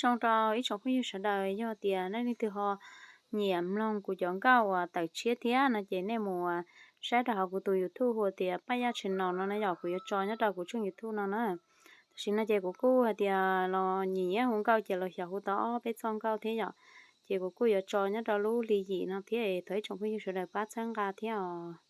Zoo rau ib tsoom phooj ywg sawv daws, yog tias nej leej twg ho nyiam mloog kuv cov nkauj uas tawm tshiab thiab no ces nej mus saib rau hauv kuv tus YouTube hu tias Paj Yaj Channel no na yom, kuv yuav tso nyob rau kuv tshooj YouTube no na. Tam sim no ces kuv kuj hais tias los nyiam nyiam hu nkauj ces los xyaum hu tau ob peb txoj nkauj thiab yom. Ces kuv kuj yuav tso nyob rau lub hli yim no thiab, thov ib tsoom phooj ywg sawv daws pab txhawb nqa thiab os.